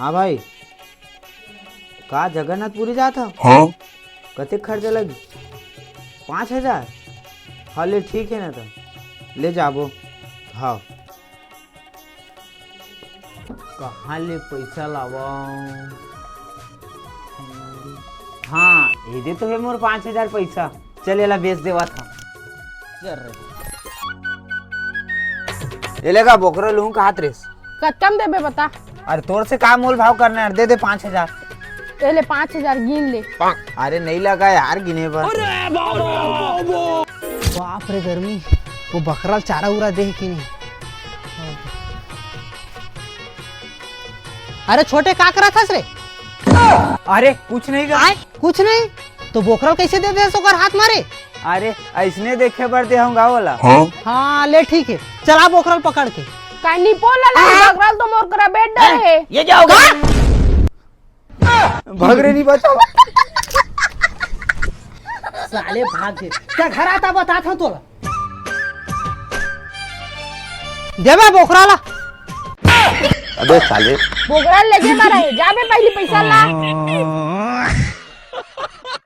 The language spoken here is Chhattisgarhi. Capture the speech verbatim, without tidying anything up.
हाँ भाई, का जगन्नाथपुरी जात हव? हाँ। कतेक खर्चा लगही? पाँच हजार? हाँ, ले, ठीक हे ना, त ले जाबो। हाँ। कहाँ ले पइसा लावंव? हाँ, एदे तो हे मोर पाँच हजार पइसा। चल, एला बेच देवत हँव। चल रे। ए ले गा, बोकरा लूहूँ काहत रेहेस। कतका म देबे बता? अरे, तोर से का मोल भाव करना हे, दे दे पाँच हजार। ए ले पाँच हजार, गिन ले। अरे, नइ लगा यार गिने बर। बाप रे गर्मी, वो बकरा ल चारा उरा दे हे कि नहीं? अरे छोटे, का करत हस रे? अरे कुछ नहीं गा। आय, कुछ नहीं? तो बोकरा ल कइसे दे देस ओकर हाथ म रे? अरे अइसने देखे बर दे हँव गा ओला। हाँ, ले ठीक हे, चला बोकरा ल पकड़ के। का निपोल ला, बकरा ल तो मोर करा बेच डरे हे। ये क्या होगा? भग रे, नहीं बचा। साले भाग गे। का घर आता बतात हँव तोला। देबे बोकरा ला। अबे साले। बोकरा लेगे मारा हे, जा बे पहिली पइसा ला।